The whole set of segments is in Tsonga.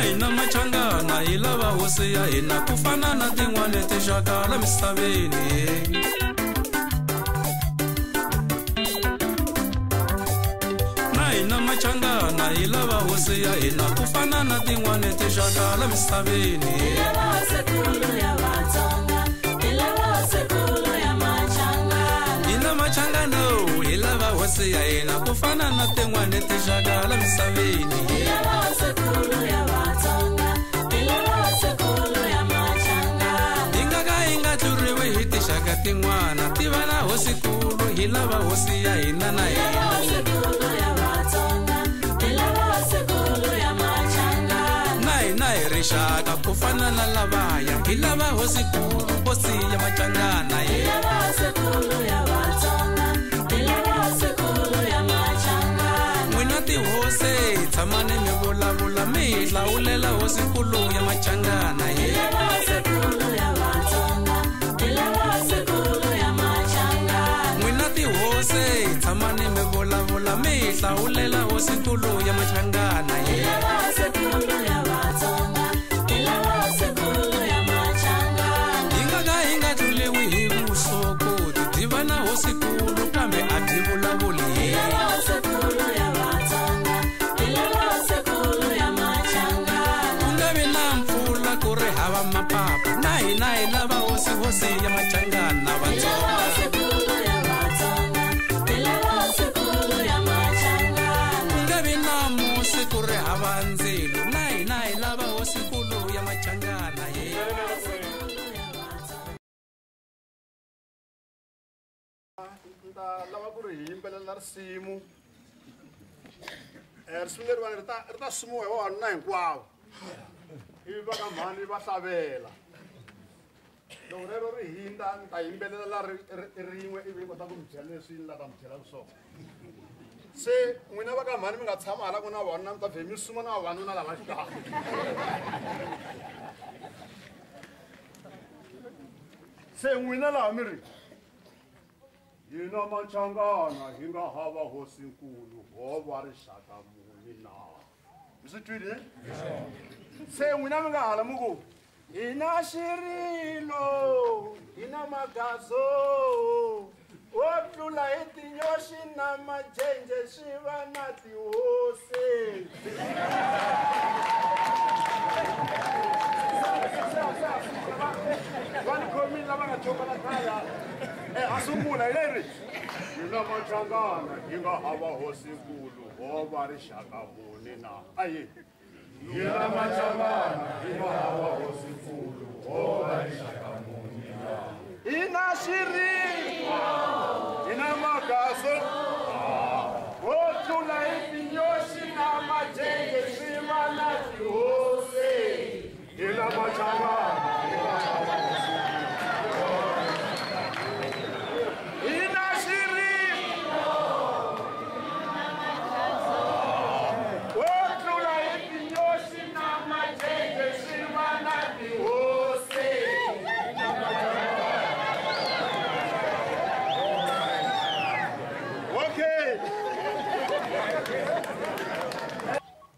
Hina machangana hi lava hosi ya hina ku fana na tin'wana tinxaka la misaveni. Na hina machangana hi lava hosi ya hina ku fana na tin'wana tinxaka la misaveni. Hi lava hosikulu ya Vatsonga, hi lava hosikulu ya Machangana. Hina machangana hi lava hosi ya hina ku fana na tin'wana tinxaka la misaveni. Hi lava hosikulu ya Vatsonga, hi lava hosikulu ya Machangana. Hi nga ka hi nga tluriwi hi tinxaka tin'wana, tiva na hosikulu hi lava hosi ya hina na Hi lava hina. hosikulu ya Vatsonga, hi lava hosikulu ya Machangana. Na hina hi rixaka ku fana na lavaya, hi lava hosikulu hosi ya Machangana. Hi lava hosikulu ya Vatsonga, hi lava hosikulu ya Machangana. N'wina tihosi tshamani mi vulavula mi hi hlawulela hosikulu ya Machangana. Hi lava hosikulu ya Vatsonga, hi lava hosikulu ya Machangana. N'wina tihosi tshamani mi vulavula mi hi hlawulela hosikulu ya Machangana. Hi lava hosikulu ya Vatsonga, hi lava hosikulu ya Machangana. Hi nga ka hi nga tluriwi hi vusokoti, tiva na hosikulu kambe a byi vulavuli. Hi lava hosikulu ya Vatsonga, hi lava hosikulu ya Machangana. Ku nga vi na mpfula ku ri hava mapapa, na hina hi lava hosi hosi ya Machangana. Hi lava Vatsonga hosikulu ya Vatsonga, hi lava hosikulu ya Machangana. Ku nga vi na musi ku ri hava ndzilo, na hina hi lava hosikulu ya Machangana. Ni ta lava ku ri hi yimbelela risimu. Risimu leriwani ri ta sumiwa hi vavanuna hinkwavo, ivi va ka mhani va hlavela. Loko rero ri hindza ni ta yimbelela rin'we ivi ni kota ku mi byela leswi ni la ta mi byelaka swona. Se n'wina va ka mhani mi nga tshama hala ku na vavanuna mi ta vhe mi suma na vavanuna lava xikarhi. Se n'wina laha mi ri hina Machangana hi nga hava hosinkulu ho va rixaka muni na. Mi swi twile? Se n'wina mi nga hala mi ku hina xirilo, hina magazo, wo tlula hi tinyoxi na majenje swi va na tihosi. Va ni khomile lava nga choka la khaya. A sungula hi leri. Hina Machangana hi nga hava hosinkulu ho va rixaka muni na. Ayi. Hina Machangana hi nga hava hosinkulu ho va rixaka muni na. Hina xirilo, hina magaso, wo tlula hi tinyoxi na majenge swi va na tihosi. Hina Machangana hi nga hava hosinkulu. Hina xirilo, wo tlula hi tinyoxi na majenge swi va na tihosi. Okay.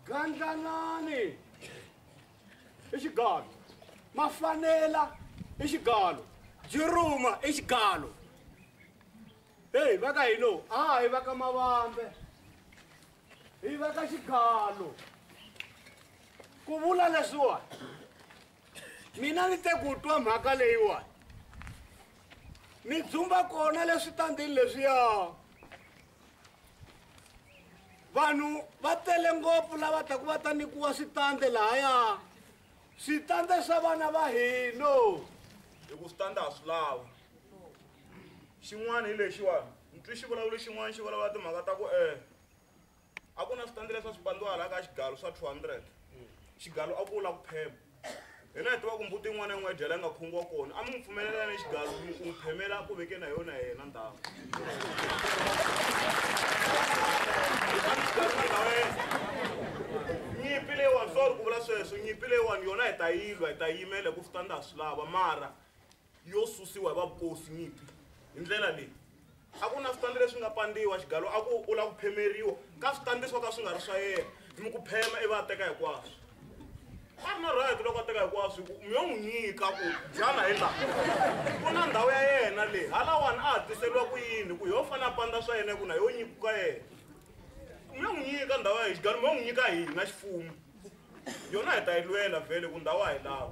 Gandlanani i xigalo, Mafanela i xigalo, Jiruma i xigalo. Hey, va ka hino, a hi va ka Mavambe, hi va ka xigalo. Ku vula leswiwani, mina ni te ku twa mhaka leyiwani, ni dzumba kona leswi tandini leswiya. Vanhu va tele ngopfu lava taku va ta nyikiwa switande lahaya, switande swa vana va hino. Hi ku switande a swi lavi. Xin'wana hi lexiwani, ni twi xi vulavula xin'wana xi vulavula timhaka ta ku a ku na switande leswi a swi pandiwa hala ka xigalo swa 200. Xigalo a ku la ku phema. Hina hi tiva ku mbuti yin'wana na yin'wana yi dyela yi nga khungiwa kona. A mi n'wi pfumelela ni xigalo mi ku n'wi phemela ku veke na yona yena ndhawu. Nyimpi leyiwani, sorry ku vula sweswo, nyimpi leyiwani yona hi ta yi lwa, hi ta yimela hi ku switandi a swi lava, mara yo susiwa hi va vukosi nyimpi hi ndlela leyi. A ku na switandi leswi nga pandiwa xigalo a ku u lava ku phemeriwa ka switandi swo ka swi nga ri swa yena, mi ku phema ivi a teka hinkwaswo. A ri na right loko a teka hinkwaswo ku mi yo n'wi nyika ku dyana hi laha ku na ndhawu ya yena leyi halawani a ha tiseriwa ku yini ku yo fane a panda swa yena ku na yo nyikuka yena mi yo n'wi nyika ndhawu ya xigalo mi yo n'wi nyika hina xifumu yona hi ta yi lwela vhele ku ndhawu a hi lava.